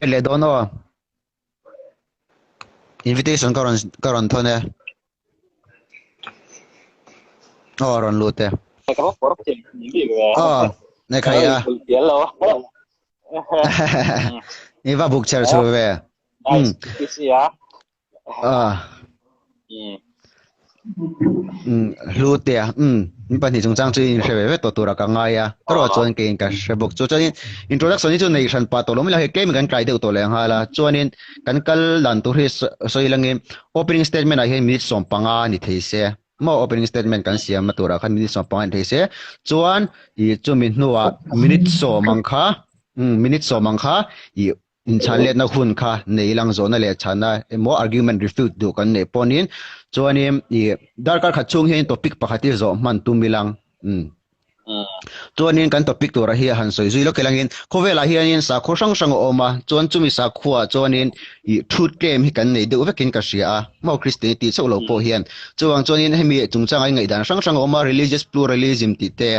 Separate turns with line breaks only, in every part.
Leh dawn aw. Invitation ka rawn ka rawn thawn e. Aw rawn lut e. Aw ne khai a. I va buk cher chu ve.
Nice.
Ah. Hlu te a, umm, in pahnih chungchang chu in hre ve ve tawh tura ka ngai a, ka ruah chuan keiin ka hre bawk chu. Chuanin introduction hi chu nei hran pah tawh lo mai lo, hei tlem in kan tlai deuh tawh leh nghal a, chuanin kan kal dan tur hi sawi langin opening statement ah hian minute 15 ni thei se, maw opening statement kan siam na turah khan minute 15 ni thei se, chuan ih chumi hnuah minute 10 ang kha, umm minute 10 ang kha ih Inchhan letna hun kha nei lang zawhna leh chhanna emaw argument refute duh kan neih pawhin chuanin ih darkar khat chhung hian topic pakhat hi zawh hman tum ilang umm chuanin kan topic tura hi a han sawi zui lawk ilangin khawvelah hianin sakhaw hrang hrang a awm a chuan chumi sakhuaah chuanin ih thu tlem hi kan nei deuh vekin ka hria a maw Christianity chauh lo pawh hian chuvang chuanin hemi chungchanga ingaihdan hrang hrang a awm a religious pluralism tih te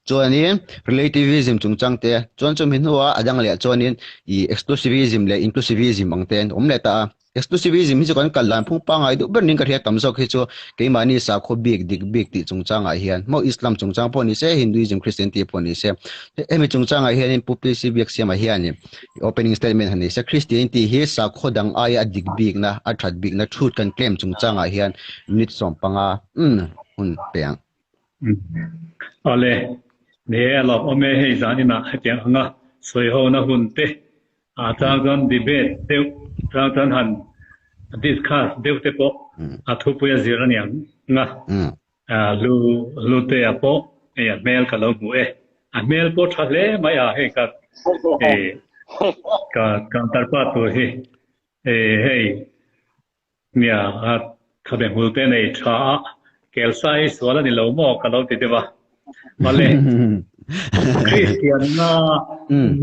Chuanin relativism chungchang te chuan chumi hnuah a dang leh chuanin ih exclusivism leh inclusivism ang te an awm leh ta a. Exclusivism hi chu kan kal dan phung pangngai duh ber niin ka hria tam zawk hi chu keimahni sakhaw bik dik bik tih chungchangah hian maw Islam chungchang pawh ni se Hinduism Christianity pawh ni se hemi chungchangah hianin Pu PC Biaksiama hianin opening statement han nei se Christianity hi sakhaw dang aia a dik bikna a that bikna truth kan claim chungchangah hian minute 15 hun pe ang.
Awle, ni e a lawmawm e hei zan inah hetiang anga sawi ho na hun te ah chang chuan debate deuh chang chuan han discuss deuh te pawh a thupui a zir aniang nga hlu hlu te a pawh hei a hmel ka lo hmu e a hmel pawh tha hle mai a hei ka ka counterpart tur hi hei Nia, a khabe hmul te nei tha a, kel sa hi sual a ni lo maw ka lo ti deuh a. Mawle, Kristianna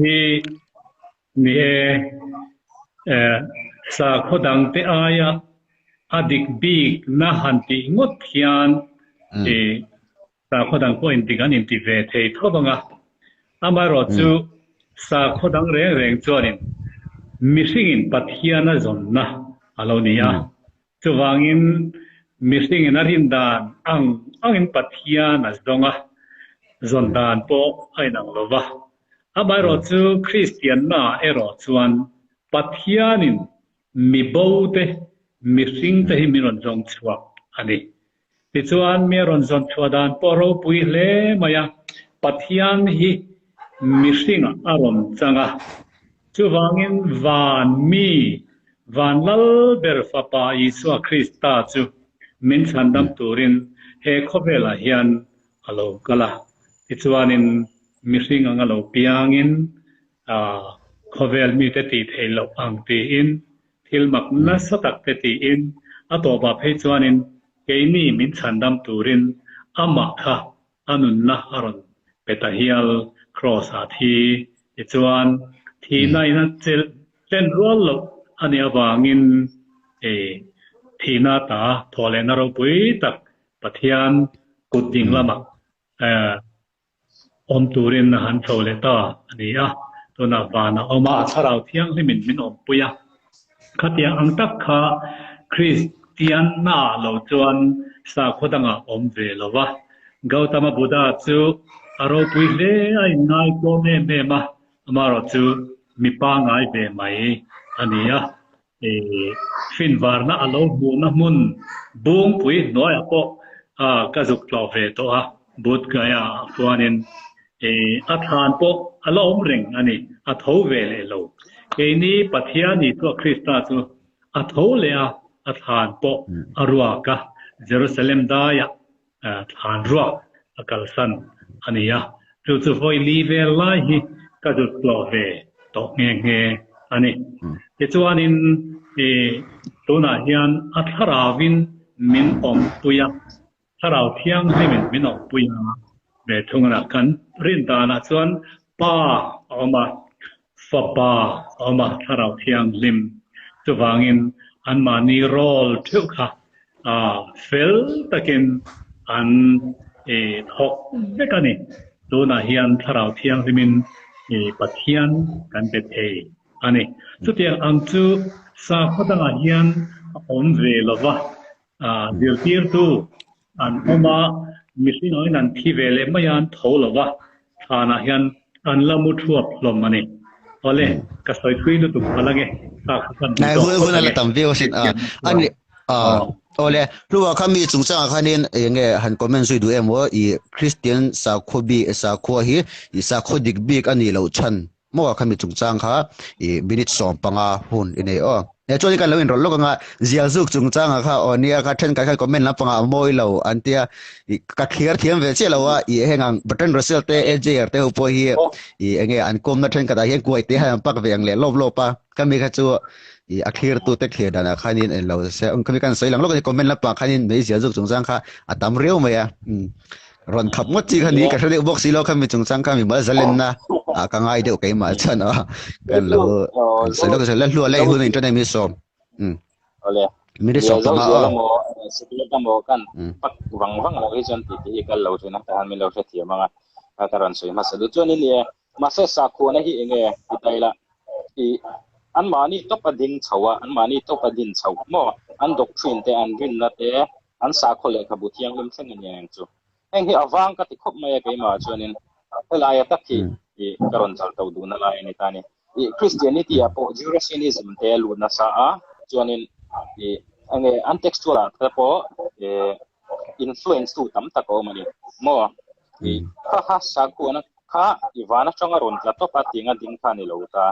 hi ni e, sakhaw dang te aia a dik bik na han tih ngawt hian sakhaw dang pawh indik an inti ve thei tho vang a. Amaherawhchu sakhaw dang reng reng chuanin mihringin Pathian a zawnna a lo ni a. Chuvangin mihringin a rin dan ang angin Pathian a zawng a, zawn dan pawh a inang lo va. Amaherawhchu Kristianna erawh chuan Pathianin mi bo te, mihring te hi min rawn zawng chhuak a ni. Tichuan, mi a rawn zawn chhuah dan pawh ropui hle mai a, Pathian hi mihringah a rawn chang a. Chuvangin van mi, van lal ber Fapa Isua Krista chu min chhandam turin he khawvelah hian a lo kal a. Tichuanin mihring anga lo piangin khawvel mite tih theih loh ang tiin thil mak nasa tak te tiin a tawpah phei chuanin keini min chhandam turin amah kha a nunna a rawn pe ta hial Kraws ah thi tichuan thihna in a chelh tlen rual loh a nih avangin thihna ta thawhlehna ropui tak Pathian kut ding lamah Awm turin a han chho leh ta a ni a, tunah van a awm a, a thlarau thianghlimin min awmpui a. Khatiang ang tak kha Kristiannaah lo chuan sakhaw dangah awm ve lo va. Gautama Buddha chu a ropui hle a inngaikawm em em a, amaherawhchu mi pangngai ve mai a ni a. Finvarna a lo hmuhna hmun Bungpui hnuaiah pawh ka zuk tlawh ve tawh a, Budh Gaya ah chuanin a thlan pawh a la awm reng a ni, a tho ve leh lo. Keini Pathian Isua Krista chu a tho leh a, a thlan pawh a ruak a, Jerusalem daiah thlan ruak a kalsan a ni a, chu chu vawi li vel lai hi ka zut tlawh ve tawh nghe nghe a ni. Tichuanin tunah hian a thlarauin min awmpui a, thlarau thianghlimin min awmpui a ve thung a ni. Kan rin danah chuan Pa a awm a, Fapa a awm a, thlarau thianghlim. Chuvangin anmahni role theuh kha fel takin an thawk vek a ni. Tunah hian thlarau thianghlimin Pathian kan be thei a ni. Chutiang ang chu sakhaw dangah hian a awm ve lo va, zirtirtu an awm a, mihring angin an thi ve leh mai a, an tho lo va, thlanah hian an la mu thuap hlawm a ni. Awle, ka sawi thui lutuk palh ange, kha kha kan hmu tawk phawt ange.
Tam viau asin a, ani awle, hlua kha mi chungchangah khanin eng nge han comment zui duh em aw, i Kristian sakhua bik sakhua hi i sakhaw dik bik a nih loh chhan Maw khami chungchang kha i minute 15 hun i nei aw. E chuan kan lo inrawlh lawk anga zial zuk chungchanga kha aw nia kha thenkhat khan comment lampangah a mawi lo an tia i ka thlir thiam ve chiah lo a i heng ang Bertrand Russell te AJR te ho pawh hi i enge an kawmna thenkhatah hian kuai te han pak ve ang leh lawp lawp a khami kha chu i a thlir tu te thlir danah khanin en lo se khami kan sawi lang lawk a ni comment lampangah khanin mei zial zuk chungchang kha a tam riau mai a umm. Rawn khap ngawt chi kha ni ka hre deuh bawk si lo kha mi chungchang kha mi mal zalenna a ka ngai deuh keimah chuan a kan lo sawi lawk sawi la hlua lai hun in ṭan mi sawm um
ole
mi ri sawm panga
a siklet amo kan pak wang wang lo hi chuan ti ti kal lo thina ta han min lo hre thiam anga ka ka ran sawi hmasa du chuan in e mase sakhuana hi enge ti tai la i an mani top a ding chhoa an mani top a din chho mo an doctrine te an rin na te An sakhaw lehkhabu thianghlim thleng a nia eng chu. Heng hi a vang ka ti khawp mai a keimah chuanin helaia tak hi i ka rawn chal to duhna lai a ni ta a ni. I Christianity ah pawh Eurasianism te a lut nasa a, chuanin i enge an textual ah te pawh i influence tu tam tak a awm a ni maw. I kha kha sakhuana kha i van atanga rawn tla tawp a tinga ding kha a ni lo ta.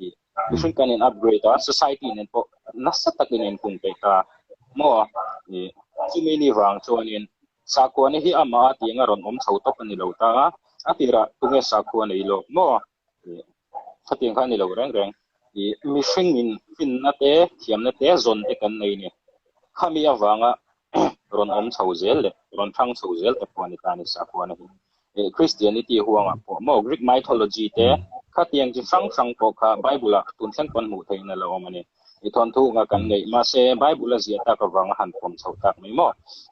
I mihring kan in upgrade a society nen pawh nasa takin in kung peih ta maw i chumi ni vang chuanin sakhuana hi amah a tiang a rawn awm chho tawp a ni lo ta a a tirah tunge sakhua nei lawk maw i khatiang kha a ni lo reng reng i mihring in finna te thiamna te zawn te kan nei ni khami avanga rawn awm chho zel leh rawn thang chho zel te pawh a ni ta a ni sakhuana hi Christianity huangah pawh maw Greek mythology te khatiang chi hrang hrang pawh kha Bible ah tun thleng pawn hmuh theihna lo awm a ni. I thawnthu nga kan neih mahse Bible a ziah tak avanga han pawm chhoh tak mai maw.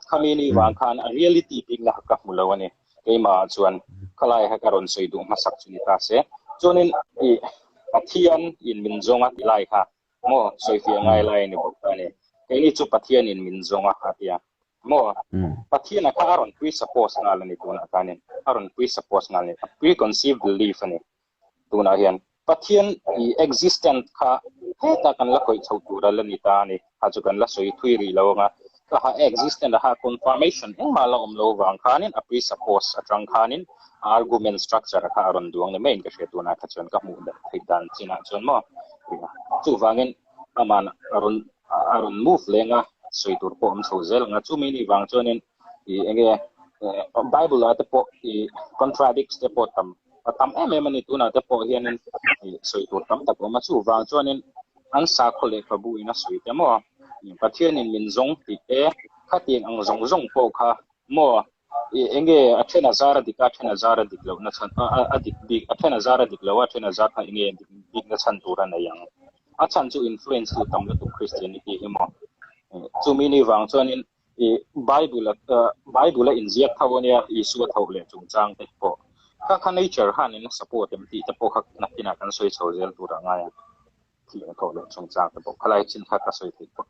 Khami ni vang khan a reality bikna kha ka hmu lo a ni. Keimah ah chuan khalai kha ka rawn sawi duh hmasak chu ni ta se. Chuanin i Pathian in min zawng a ti lai kha maw sawifiah ngai lai a ni bawk ta a ni. Keini chu Pathian in min zawng a a ti a. Maw? Pathian a kha a rawn presuppose nghal a ni tunah khanin. A rawn presuppose nghal a ni. A preconceived belief a ni tunah hian. Pathian i existent kha hetah kan la khawih chho tur a la ni ta a ni. Kha chu kan la sawi thui rih lo anga. Ka ha existent a ha confirmation engmah la awm lo vang khanin a presuppose atang khanin a argument structure kha a rawn duang ni maiin ka hria tunah kha chuan ka hmuh theih dan chinah chuan maw. Chuvangin aman a rawn a rawn move leng a sawi tur pawh awm chho zel ang a chumi ni vang chuanin i enge bible ah te pawh i contradicts te pawh tam a tam em em ani tunah te pawh hianin i sawi tur tam tak awm a chu vang chuanin an sakhaw lehkhabu in a sawi te maw Pathianin min zawng tih te khatiang ang zawng zawng pawh kha maw i enge a then a zar a dik a then a zar a dik loh na chhan a dik bik a then a zar a dik lo a then a zar kha enge dik bik na chhan tur a nei ang a chhan chu influence tu tam lutuk Christianity hi maw chumi ni vang chuanin i Bible a Bible a inziak tho ania Isua tho leh chungchang te pawh kha kha nature khanin a support em tih te pawh kha nakinah kan sawi chho zel tur a ngai a. Thih a thawh leh chungchang te pawh khalai chin kha ka sawi theih pawh.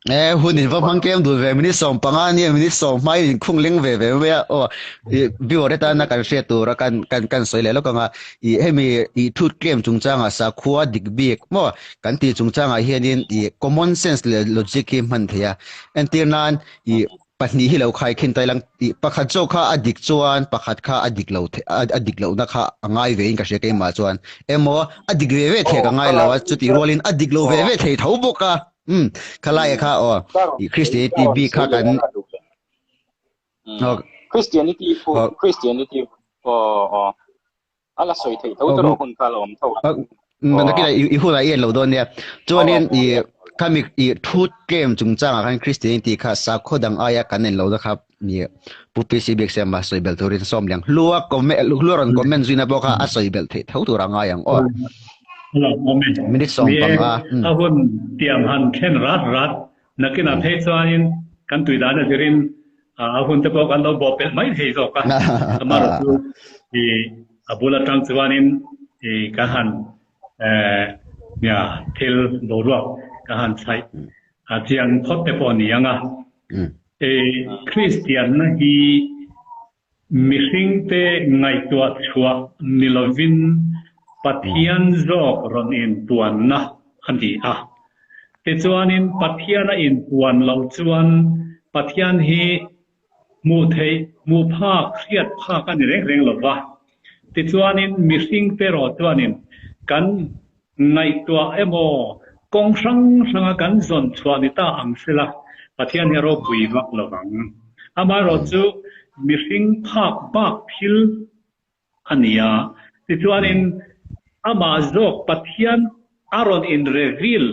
E hun in va hmang tlem dul ve minute 15 ania minute 10 hmai in khung leng ve ve mai a aw i viewer te tana kan hriat tur a kan kan kan sawi leh lawk anga i hemi i thu tlem chungchanga sakhua dik bik maw kan tih chungchangah hianin i common sense leh logic hi hman thei a entir nan i Pahnih hi lo khai khin tai lang tih pakhat zawk kha a dik chuan pakhat kha a dik lo a dik lohna kha a ngai ve in ka hria keimah chuan emaw a dik ve ve thei ka ngai lo a chutih rualin a dik lo ve ve thei tho bawk a um khalai kha aw Christianity bik kha kan
Christianity Christianity aw aw a la sawi theih tho te rawh hun kha a la awm tho a.
Nakina i hun ah i en lo dawn nia. Chuanin i khami i thu tlem chungchangah khan Christianity kha sakhaw dang aia kan en lo na kha ni Pu PC Biaksiama sawi belh turin sawm liang hlua comment hlua rawn comment zuina pawh kha a sawi belh theih tho tur a ngai ang aw. Minute 15.
A hun tiam han thlen rat rat Nakinah phei chuanin kan tui dan a zirin a hun te pawh kan lo bawh pelh mai thei zawk a. Amaherawhchu i a bul atang chuanin i kan han Nia, thil boruak ka han chhaih a chiang phawt te pawh a ni ang a. Kristianna hi mihringte ngaihtuah chhuah ni lovin Pathian zawk rawn inpuanna a ni a. Tichuanin Pathian a inpuan loh chuan Pathian hi Hmuh theih, hmuh phak, hriat phak a ni reng reng lo va. Tichuanin mihring te erawh chuanin kan ngaihtuah emaw kawng hrang hranga kan zawn chhuah ni ta ang sela Pathian hi a ropui vak lo vang. Amaherawhchu mihring phak bak thil a ni a. Tichuanin amah zawk Pathian a rawn in reveal,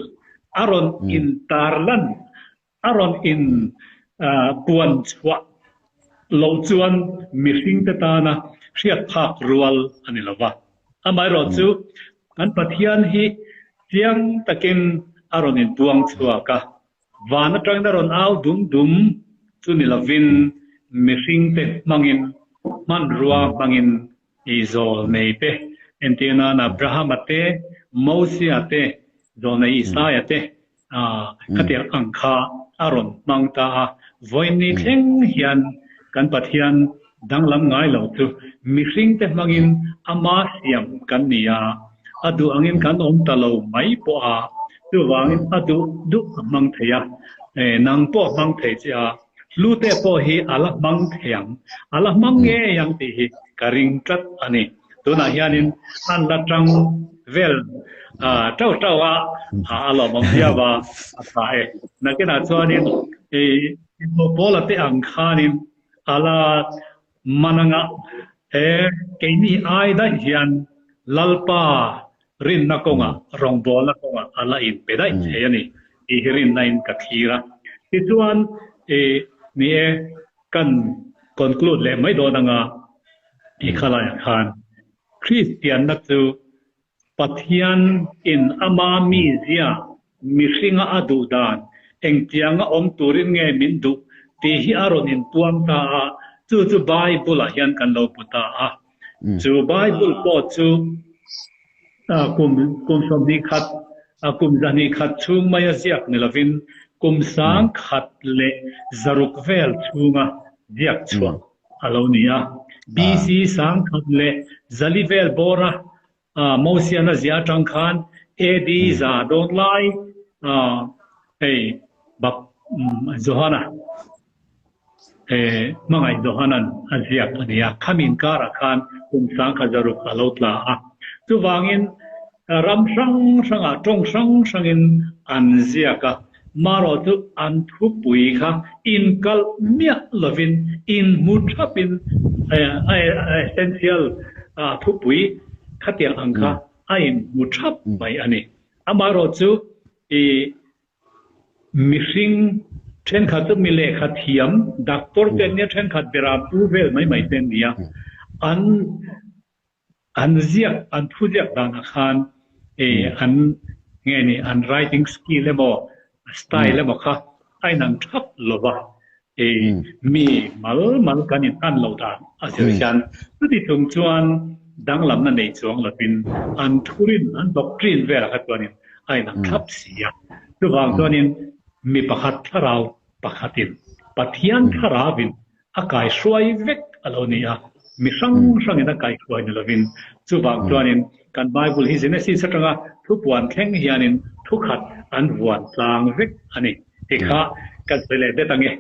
a rawn intarlan A rawn in puan chhuah loh chuan mihringte tana hriat phak rual a ni lo va. Amaherawh chu kan Pathian hi chiang takin a rawn inpuang chhuak a, van atangin a rawn au dum dum chu ni lovin mihringte hmangin, hmanrua hmangin i zawlnei te, entir nan Abrahama te, Mosia te, zawlnei Isaia te, Khatiang ang kha a rawn hmang ta a, vawiinni thleng hian kan Pathian danglam ngai lo chu mihringte hmangin ama siam kan ni a, a duh angin kan awm ta lo mai pawh a, chuvangin a duh duh a hmang thei a, nang pawh a hmang thei che a, hlute pawh hi a la hmang thei ang, a la hmang ngei ang tih hi ka ring tlat a ni. Tunah hianin an la tang vel tauh tauh a, a lawmawm viau a, a tha e. Nakinah chuanin i Pawla te ang khanin a la man anga he keini ai daih hian Lalpa rinna kawngah, rawngbawlna kawngah a la inpe daih thei a ni tih hi rinna in ka thlir a. Tichuan i ni e, Kan conclude leh mai dawn anga i khalaiah khan Kristianna chu Pathian in ama mizia mihringa a duh dan engtianga awm turin nge min duh tih hi a rawn inpuang ta a, chu chu Bible ah hian kan lo hmu ta a. Chu Bible pawh chu kum kum 21 kum 200 chhung maia ziak ni lovin kum 1600 vel chhunga ziak chhuah a lo ni a. BC 1400 vel bawra Mosiana zia atang khan AD 100 dawn lai hei Johana Hmangaih Johanan a ziak a ni a, khami inkarah khan kum 1600 a lo tla a. Chuvangin ram hrang hrangah tawng hrang hrangin an ziak a, marawh chu an thupui kha inkalh miah lovin inhmu thapin essential thupui khatiang ang kha a inhmu thap mai a ni. Amaherawh chu i Mihring thenkhat chu mi lehkha thiam, doctor te an nia, thenkhat beram pu vel mai mai te an nia. An an ziak, an thu ziak danah khan an nge ni an writing skill emaw style emaw kha a inang thap lo va. Mi mal mal kan inhlan lo dan a zir hian chuti chung chuan danglamna nei chuang lovin an thurin, an doctrine velah kha chuanin a inang thlap si a. Chuvang chuanin mi pakhat thlarau pakhatin Pathian thlarauvin a kaihruai vek a lo ni a, mi hrang hrangin a kaihruai ni lovin. Chuvang chuanin kan Bible hi Genesis atanga thupuan thleng hianin thukhat an vuan tlang vek a ni. Ti kha kan sawi leh det ange.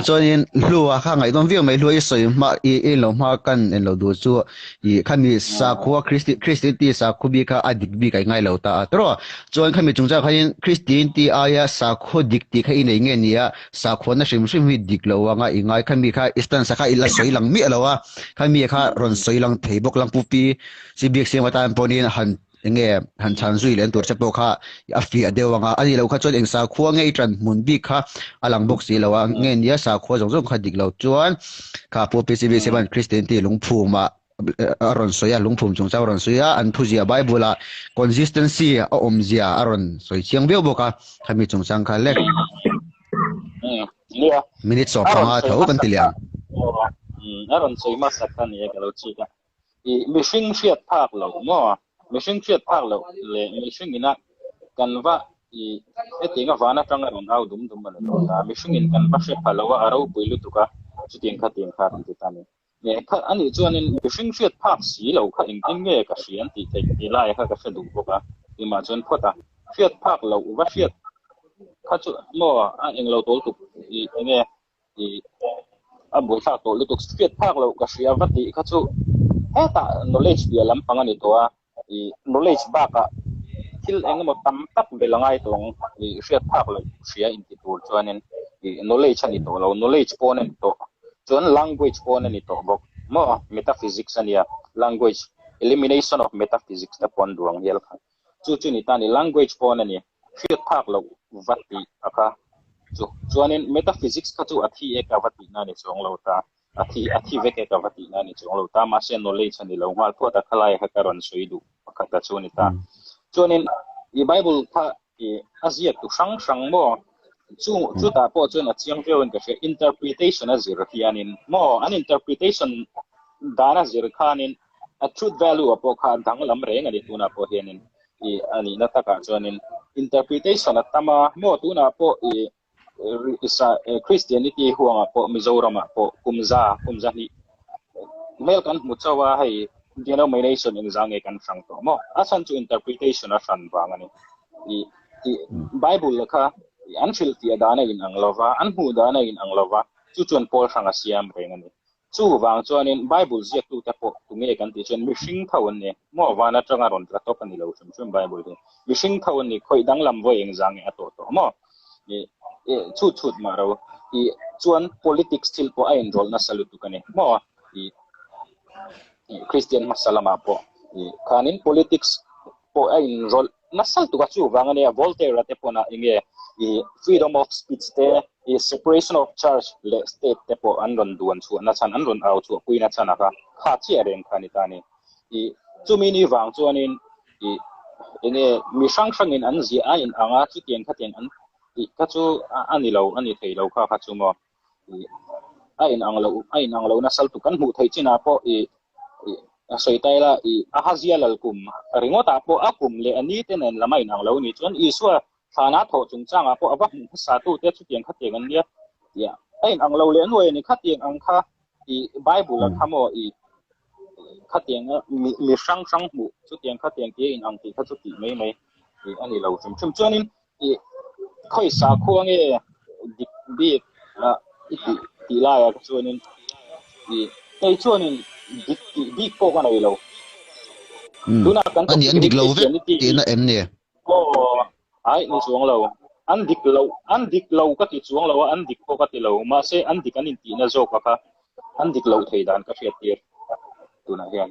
Chuanin hlua kha ngaihdawm viau mai hlua i sawi hma i i lo hma kan en lo duh chu i khami sakhua Kristi Kristianti sakhaw bik kha a dik bik a i ngai lo ta a tawrh a. Chuan khami chungchang khanin Kristianti aia sakhaw dik tih kha i nei nge nia sakhuana hrim hrim hi dik lo anga i ngai khami kha i stance kha i la sawi lang miah lo a khami kha rawn sawi lang thei bawk lang pupi si biak siam atan pawhin han Enge han chhan zui leh an tur che pawh kha a fiah deuh ang a, a nih loh kha chuan eng sakhua nge i ṭan hmun bik kha a lang bawk si lo a, nge nia sakhua zawng zawng kha dik lo chuan kha Pu PCB Sivan Kristianti lungphumah a rawn sawi a, lungphum chungchang a rawn sawi a, an thuzia Bible ah consistency a awmzia a rawn sawi chiang viau bawk a, khami chungchang kha lek minute 15 tho kan ti leh ang.
A rawn sawi hmasa kha nia ka lo chik a. I mihring hriat phak lo maw? Mihring hriat phak loh leh mihring ina kan va i hetiang a van atanga rawn au dum dum a ni lo ta. Mihring in kan va hre pha lo a, a ropui lutuk a, chutiang khatiang kha an ti ta a ni. Nge kha anih chuanin mihring hriat phak si lo kha engtin nge ka hria an tih theih ti lai kha ka hre duh bawk a, timah chuan phawt a, hriat phak loh va hriat kha chu maw a englo tawl tuk i enge i a buaithlak tawh lutuk hriat phak loh ka hria va tih kha chu hetah knowledge piah lampang a ni tawh a, i knowledge bakah thil engemaw tam tak bel a ngai tawh ang i hriat phak loh hria inti tur chuanin i knowledge a ni tawh lo, knowledge pawn a ni tawh chuan language pawn a ni tawh bawk maw metaphysics a nia language elimination of metaphysics te pawn duang hial kha chu chu ni ta ni language pawn a ni hriat phak loh va tih a kha chu chuanin metaphysics kha chu a thi e ka va tihna a ni chuang lo ta. A thi a thi vek e ka va tihna a ni chuang lo ta, mahse knowledge a ni lo nghal phawt a, khalai kha ka rawn sawi duh pakhat a chu a ni ta. Chuanin i Bible kha i a ziak tu hrang hrang maw? Chu chutah pawh chuan a chiang viau in ka hria, interpretation a zir hianin maw an interpretation dan a zir khanin a truth value ah pawh kha a danglam reng a ni tunah pawh hianin i a nihna takah chuanin interpretation a tam a maw tunah pawh i Christianity huangah pawh Mizoramah pawh kum za kum za hnih hmel kan hmu chauh a hei denomination engzah nge kan hrang tawh maw a chhan chu interpretation a hran vang a ni i i Bible kha an hrilh tih a dan a inang lova an hmuh dan a inang lova chu chuan pawl hrang a siam reng a ni. Chuvang chuanin Bible ziaktute pawh tunge kan tih chuan mihring tho an ni. Maw van atanga rawn tla tawp a ni lo hrim hrim Bible hi. Mihring tho an ni, khawih danglam vawi engzah nge a tawh tawh maw? I chhut chhut mah ro. I chuan politics thil pawh a inrawlh nasa lutuk a ni maw? I Christian hmasa lamah pawh i khanin politics pawh a inrawlh nasa lutuk a, chuvang a nia Voltaire-a te pawn a enge i freedom of speech te, i separation of church leh state te pawh an rawn duan chhuah na chhan, an rawn au chhuah pui na chhan a kha, kha chiah reng kha a ni ta a ni. I chumi ni vang chuanin i enge mi hrang hrangin an ziah a in ang a, chutiang khatiang an tih kha chu a ni lo, a ni thei lo kha kha chu maw. I a in ang lo, a in ang lo nasa lutuk kan hmuh theih chinah pawh i a sawi ta ila i a hazia lal kum ringawtah pawh a kum leh a ni te nen lam a in ang lo ni chuan Isua thlana thawh chungchangah pawh a va hmuh hmasa tu te chutiang khatiang an nia tia a in ang lo leh nuai a ni khatiang ang kha i Bible a kha maw i khatiang a mi mi hrang hrang hmuh chutiang khatiang tia in ang tih kha chu tih mai mai i a ni lo hrim hrim chuanin i khawi sakhua nge dik bik a i tih tih laiah kha chuanin i hei chuanin dik tih bik pawh ka nei lo. Tunah kan
Ani an dik lo vek tihna em ni?
Aw ai ni chuang lo. An dik lo an dik lo ka ti chuang lo a an dik pawh ka ti lo mahse an dik an intihna zawk a kha an dik loh thei dan ka hriat tir tunah hian.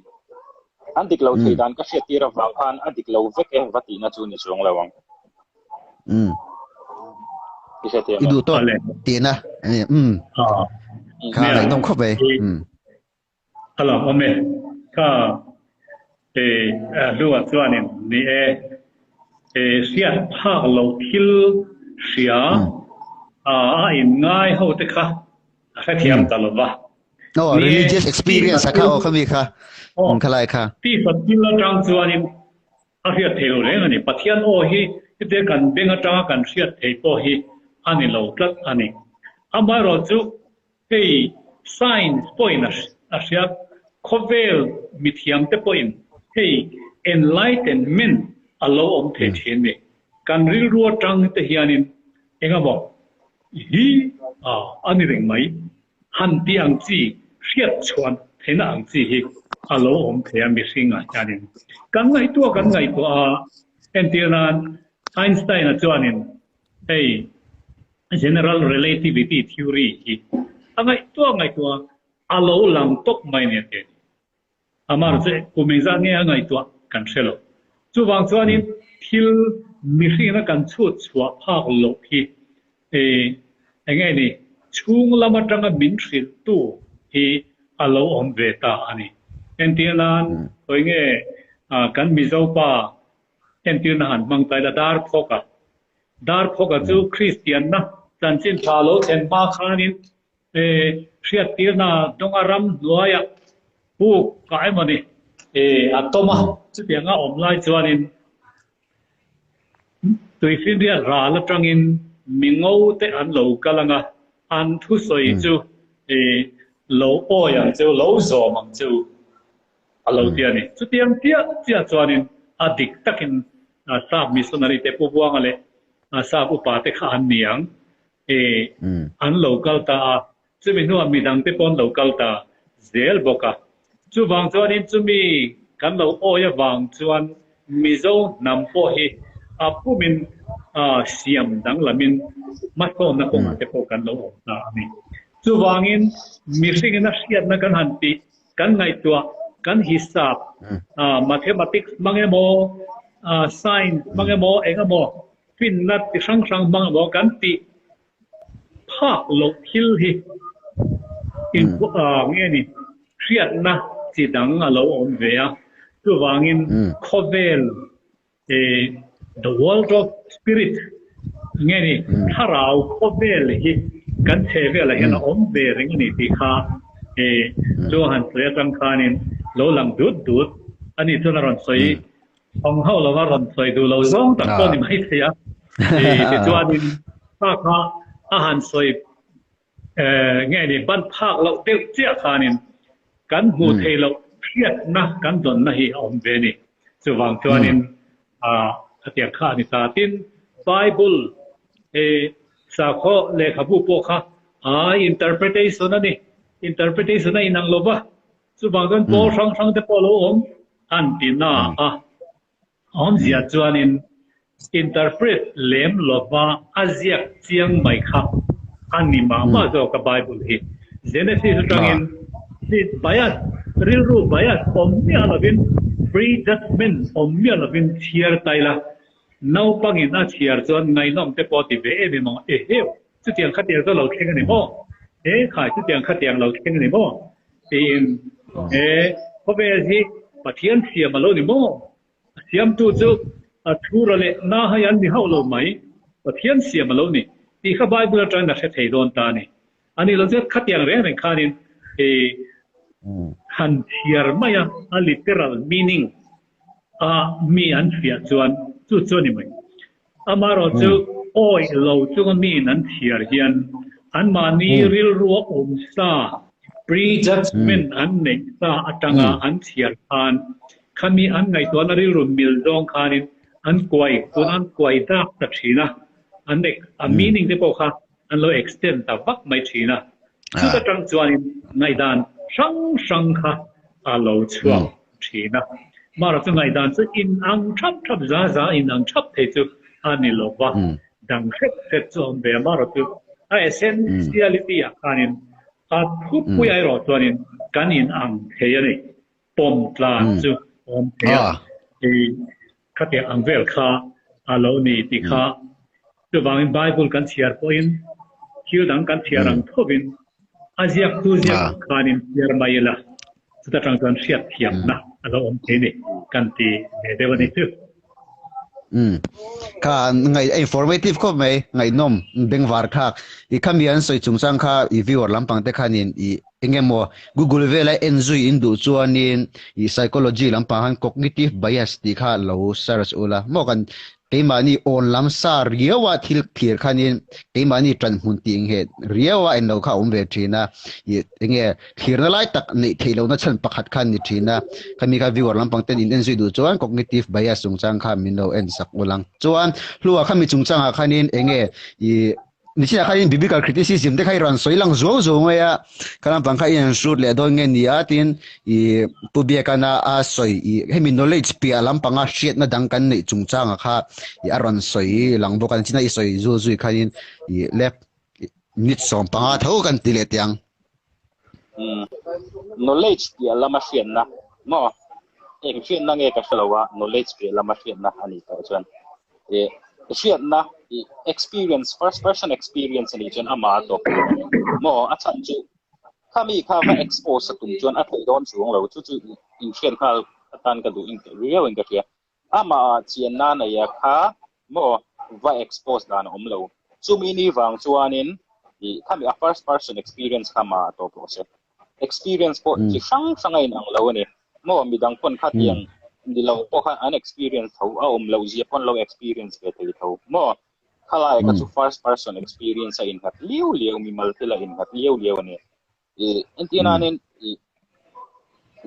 An dik lo thei dan ka hriat tir avang khan a dik lo vek e va tihna chu ni chuang lo ang. I hre thiam
I duh tawk tihna a ni. Umm. Kha ngaihnawm khawp mai. Umm.
A lawm awm e. Kha e hluah chuanin ni e. E hriat phak loh thil hria a inngai ho te kha a hrethiam ta lo va.
Oh,
Ni e,
religious experience
tisa
a kha
thil
aw khami kha.
Oh,
Um khalai kha.
tisa thil atang chuanin a hriat thei lo reng a ni. Pathian aw hi hetiang kan beng atanga kan hriat thei pawh hi a ni lo tlat a ni. Amaherawhchu hei science pawhin a hria, khawvel mithiamte pawhin hei enlightenment a lo awm thei thin a ni. Kan rilru atang te hianin engemaw Hi a a ni reng mai. Han tih ang chi, hriat chhuan theihna ang chi hi a lo awm thei a mihringah hianin. Kan ngaihtuah kan ngaihtuah a, entir nan Einstein-a chuanin hei General Relativity Theory hi a ngaihtuah ngaihtuah a, a lo lang tawp mai nia ti a ni. Amar che kum engzat nge a ngaihtuah kan hre lo. Chuvang chuanin thil mihringina kan chhut chhuah phak loh hi eng nge ni chhung lam atanga min hrilhtu hi a lo awm ve ta a ni. Entir nan khawi nge kan Mizo pa entirna han hmang ta ila Darphawka. Darphawka chu Kristianna chanchin tha lo thlen hma khanin Hriattirna dawnga ram hnuaiah puk ka emaw ni? E a tawm a, chutianga awm lai chuanin Tuifinriat ral atangin mi ngo te an lo kal ang a, an thusawi chu e lo awi ang cheu, lo zawm ang cheu a lo ti a ni. Chutiang chiah chiah chuanin a dik takin Sap missionary te Pu Buanga leh Sap upa te kha an ni ang e an lo kal ta a, Chumi hnuah midang te pawh an lo kal ta zel bawk a. Chuvang chuanin chumi kan lo awi avang chuan Mizo hnam pawh hi a pumin siam danglamin hmasawnna kawngah te pawh kan lo awm ta a ni. Chuvangin mihringin a hriatna kan han tih, kan ngaihtuah, kan hisap, mathematics hmang emaw, science hmang emaw, eng emaw finna ti hrang hrang hmang emaw kan tih Phak loh thil hi nge ni hriatna chi dang a lo awm ve a, chuvangin khawvel the world of spirit nge ni thlarau khawvel hi kan chhe velah hian a awm ve reng a ni tih kha chu a han sawi atang khanin lo lang dut dut a ni chuan a rawn sawi Thawng hauh lova rawn sawi duh lo zawng tak pawh ni mai thei a. Tichuanin kha kha a han sawi nge ni ban phak loh deuh chiah khanin kan hmuh theih loh hriatna kan dawnna hi a awm ve a ni. Chuvang chuanin khatiang kha a ni ta. Tin, Bible sakhaw lehkhabu pawh kha interpretation a ni. Interpretation a inang lo va. Chuvang chuan pawl hrang hrang te pawh lo awm an ti na a, awmzia chuanin interpret lem lova a ziak chiang mai kha a ni mah mah zawk a Bible hi. Genesis atangin bias, rilru bias awm miah lovin, prejudgement awm miah lovin chhiar ta ila, naupangin a chhiar chuan ngaihnawm te pawh a ti ve em em ang, eheu! Chutiang khatiang chu a lo thleng a ni maw? He khai chutiang khatiang lo thleng a ni maw? Tiin he khawvel hi Pathian siam a lo ni maw? A siamtu chu a thura leh na hai an ni hauh lo mai. Pathian siam a lo ni tih kha Bible atangin a hre thei dawn ta a ni. A nih loh chuan khatiang reng reng khanin i han chhiar mai a, a literal meaning a mi an fiah chuan chu chu a ni mai. Amaherawhchu awih lo chunga miin an chhiar hian anmahni rilrua awm sa, pre-judgement an neih sa atanga an chhiar khan khami an ngaihtuahna rilru mil zawng khanin an kuai tun an kuai dak ta thin a, an a meaning te pawh kha an lo extend ta vak mai thin a. Chuta tang chuanin ngaihdan hrang hrang kha a lo chhuak thin a. Amaherawhchu ngaihdan chu inang thap thap za za inang thap thei chu a ni lo va, dang hret hret chu a awm ve a. Amaherawhchu a essentiality ah khanin a thupui erawh chuanin kan inang thei a ni. Pawm tlan chu a awm thei a, khatiang ang vel kha a lo ni tih kha chuvangin Bible kan chhiar pawhin thil dang kan chhiar ang thovin a ziaktu ziak khanin chhiar mai ila chuta tang chuan hriat thiamna a lo awm thei ni kan ti ve deuh a ni chu.
Kha ngai informative khawp mai ngaihnawm bengvar thlak i khami an sawi chungchang kha i viewer lampang te khanin i engemaw Google vela en zui in duh chuanin i psychology lampang khan cognitive bias tih kha lo search ula maw kan keimahni awn lam sa riaua thil thlir khanin keimahni tan hmun tih nghet riaua en lo kha a awm ve thin a i enge Thlirna lai tak neih theih lohna chhan pakhat kha an ni thin a, khami kha viewer lampang ten in en zui duh chuan cognitive bias chungchang kha min lo en sak ul ang. Chuan hlua khami chungchangah khanin enge i nichinah khanin biblical criticism te kha i rawn sawi lang zuau zuau mai a, kha lampang kha i han hrut leh dawn nge ni a tin i Pu Biakana a sawi i hemi knowledge piah lampanga hriatna dang kan neih chungchangah kha i a rawn sawi lang bawk a, nichina i sawi zul zui khanin i lep Minute 15 tho kan ti leh teh ang.
Knowledge piah lama hriatna maw? Eng hriatna nge ka hre lo a, knowledge piah lama hriatna a nih tawh chuan i hriatna i experience, first person experience a nih chuan amah a tawp tur a ni maw? A chhan chu khami kha va expose a tum chuan a theih dawn chuang lo, chu chu inhriat nghal atan ka duh riau in ka hria. Amah chianna neia kha maw va expose dan a awm lo. Chumi ni vang chuanin i khami a first person experience kha mah a tawp rawh se. Experience pawh chi hrang hrang a inang lo a ni. Maw midang pawn khatiang ni lo pawh khan an experience tho a awm loh zia pawn lo experience ve thei tho maw khalai kha chu first person experience a innghat liau liau mimal thil a innghat liau liau a ni. I entir nanin i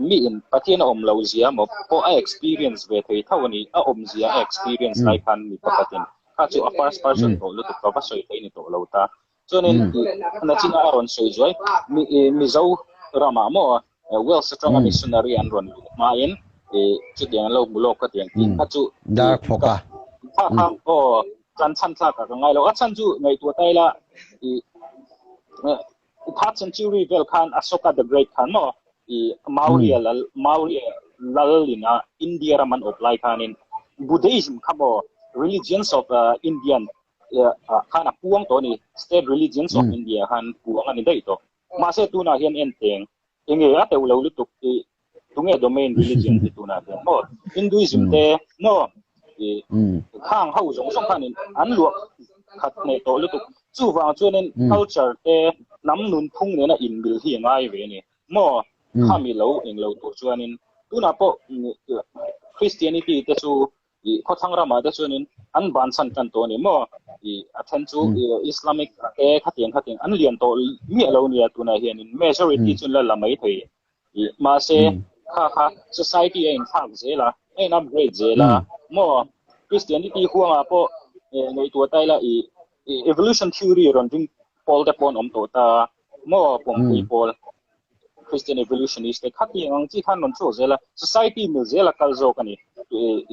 mi in Pathian a awm loh zia maw pawh a experience ve thei tho a ni a awm zia a experience lai khan mi pakhatin kha chu a first person tawh lutuk ka va sawi thei ni tawh lo ta. Chuanin nachina a rawn sawi zuai Mizo ramah maw Wales atanga missionary an rawn luh hmain chutiang an lo hmu lawk khatiang tih kha chu
Dar phawk a.
Kha kha aw kan chhan thlak ah ka ngai lo. A chhan chu ngaihtuah ta ila third century vel khan Ashoka the Great khan maw Maurya lal Maurya lal ina India ram an awp lai khanin Buddhism kha maw religions of Indian khan a puang tawh a ni state religions of India khan puang a ni daih tawh mahse tunah hian en teng enge a teuh lo lutuk i tunge domain religion ti tunah hian maw Hinduism te maw i khang ho zawng zawng khanin an luah khat hneh tawh lutuk chuvang chuanin culture te hnam nunphung nena inmil hi a ngai ve a ni maw khami lo englo tur chuanin tunah pawh Christianity te chu I khawthlang ramah te chuanin an bansan tan tawh a ni maw? I a then chu Islamic te khatiang khatiang an lian tawh miah lo nia tunah hianin majority chu an la la mai thei. I mahse kha kha society a inthlak zel a, a in upgrade zel a maw? Christianity huangah pawh ngaihtuah ta ila i evolution theory rawn ring pawl te pawh an awm tawh ta maw? Pawmpui pawl. Christian evolutionist te khatiang ang chi khan rawn chhuak zel a, society mil zel a kal zawk a ni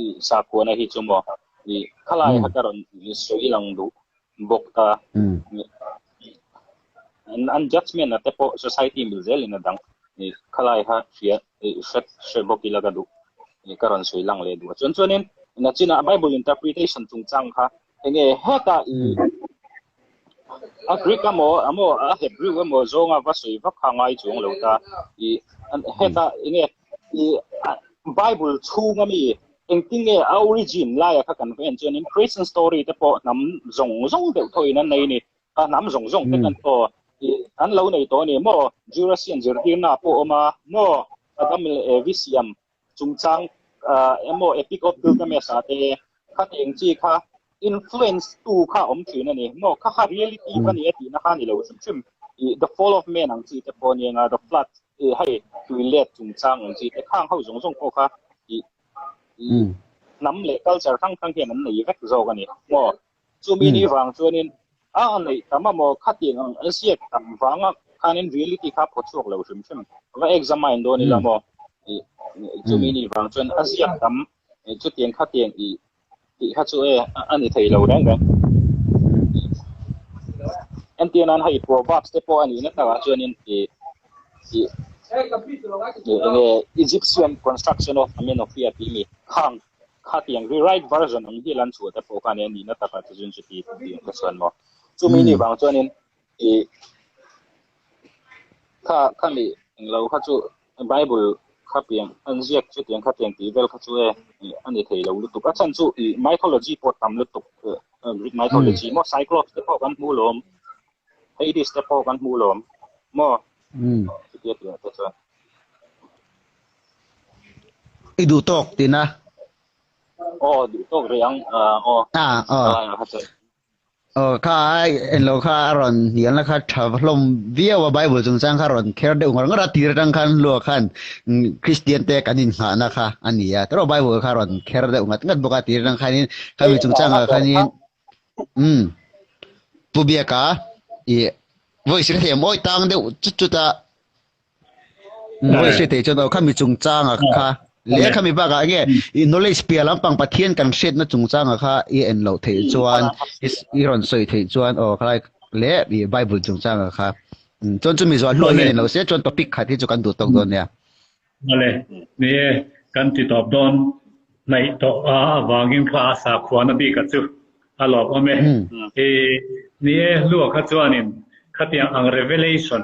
i sakhuana hi chu maw i khalai kha ka rawn sawi lang duh bawk ta an judgment a te pawh society mil zel in a dang i khalai kha hria i hre hre bawk ila ka duh i ka rawn sawi lang leh duh a chuan chuanin nachina Bible interpretation chungchang kha enge heta i A Greek emaw emaw a Hebrew emaw zawnga va sawi vak kha ngai chuang lo ta. I heta enge i Bible chhunga mi engtin nge a origin laia kha kan va en chuanin Christian story te pawh hnam zawng zawng deuh thawhin an nei a ni. A hnam zawng zawng te kan aw i an lo nei tawh a ni maw? Jurassian zirtirna pawh a awm a maw? Adam leh Evi siam chungchang emaw Epic of Gilgamesh ah te khatiang chi kha influence tu kha awm thin a ni maw kha kha reality va ni a tihna kha a ni lo hrim hrim i the fall of man ang chi te pawh a ni anga the flood i hei tui let chungchang ang chi te khang ho zawng zawng pawh kha i i hnam leh culture hrang hrang hian an nei vek zawk a ni maw chumi ni vang chuanin a neih tam a maw khatiang ang an ziak tam vanga khanin reality kha phaw chhuak lo hrim hrim va examine dawn ila maw chumi ni vang chuan a ziak tam chutiang khatiang i tih kha chu e a ni thei lo reng reng entir nan hei proverbs te pawh a nihna takah chuanin i i enge Egyptian construction of Amenophia tih mi khang Khatiang rewrite version ang hi lan chhuah te pawh khan e nihna takah chu zun chuti tih ang te chuan maw. Chumi ni vang chuanin i kha khami englo kha chu Bible kha piang an ziak chutiang khatiang tih vel kha chu e a ni thei lo lutuk. A chhan chu i mythology pawh tam lutuk Greek mythology maw Cyclops te pawh kan hmu lawm, Hades te pawh kan hmu lawm maw chutia tih ah te chuan.
I duh tawk tina.
Aw duh tawk rih ang aw.
Ah aw. Aw kha en lo kha a rawn hnialna kha tha hlawm viau a Bible chungchang kha rawn kher deuh ngawr ngawr a tir atang khan hlua khan Christian te kan innghahna kha a ni a tawrh Bible kha rawn kher deuh ngat ngat bawk a tir atang khanin khami chungchang ah khanin umm Pu Biaka i voice ka thiam awi tang deuh chut chut a Voice hre thei chuan aw khami chungchanga kha leh khami bakah enge i knowledge piah lampang Pathian kan hriatna chungchanga kha i en loh theih chuan i rawn sawi theih chuan aw khalai leh i Bible chungchanga kha chuan chumi zual hluah hian en lo se chuan topic khat hi chu kan duh tawk dawn nia.
Awle, ni e, kan ti tawp dawn hnaih tawh a avangin kha a sakhuana bika chu a lawm awm e. I ni e, hlua kha chuanin khatiang ang revelation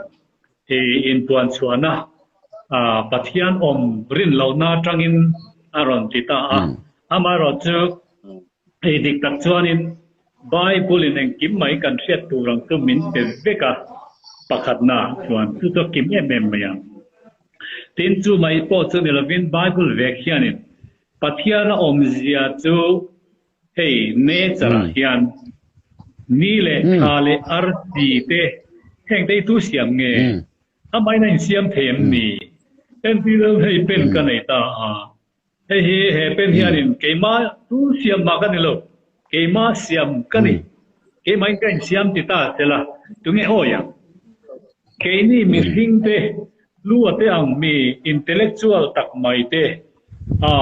I inpuan chhuahna Pathian awm rin lohna atangin a rawn ti ta a. Amaherawh chu ei dik tak chuanin Bible in engkim mai kan hriat tur ang chu min pe vek a, pakhatna chuan chu chu a kim em em mai a. Tin, chu mai pawh chu ni lovin Bible vek hianin Pathian a awmzia chu hei nature ah hian ni leh thla leh arsi te heng te hi tu siam nge? Amahin a insiam thei em ni? Entir hei pen ka nei ta a. Hei hi he pen hianin keimah tu siam mah ka ni lo, keimah siam ka ni, keimahin ka insiam ti ta se la, tunge awi ang? Keini mihring te, lua te ang mi intellectual tak mai te, a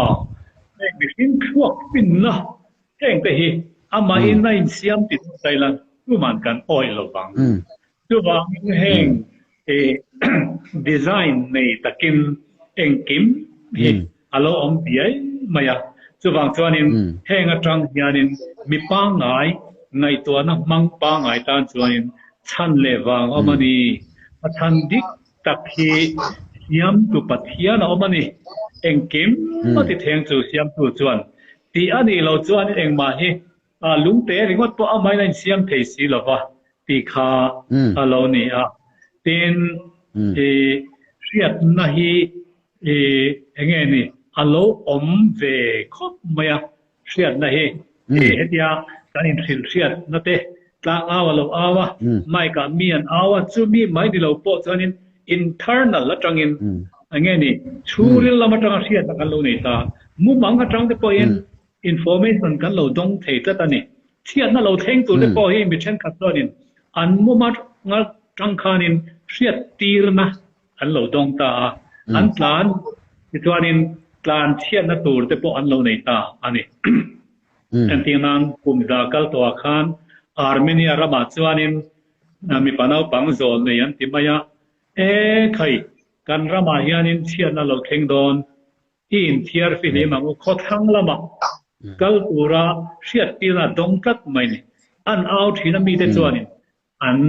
heng mihring thluak finna heng te hi amahin a insiam ti ta ila tuman kan awi lo vang. Chuvangin heng design nei takin engkim hi a lo awm biai mai a. Chuvang chuanin heng atang hianin mi pangngai ngaihtuahna hmang pangngai tan chuanin chhan leh vang a awm a ni. A chhan dik tak hi Siamtu Pathian a awm a ni. Engkim a ti theng chu Siamtu chuan tih a nih loh chuanin engmah hi A lungte ringawt pawh amahin a insiam thei si lo va tih kha a lo ni a. Tin, i hriatna hi i eng nge ni a lo awm ve khawp mai a, hriatna hi hetia kan inhrilh hriatna te tlang au a lo au a, mic ah mi an au a, chumi mai ni lo pawh chuanin internal atangin eng nge ni chhungril lam atanga hriatna kan lo nei ta, mumang atang te pawhin Information kan lo dawng thei tlat a ni. Chhiatna lo thleng tur te pawh hi mi thenkhat chuanin an muma ngal tang khanin hriat tirna an lo dawng ta a, an tlan tichuanin tlan chhiatna tur te pawh an lo nei ta a ni. Entir nan kum za kal tawhah khan Armenia ramah chuanin mipa naupang zawl nei an ti mai a, E khai, kan ramah hianin chhiatna lo thleng dawn I inthiar fihlim ang u. Khawthlang lamah kal tura hriattirna dawng tlat mai ni. An au thin a mite chuanin an.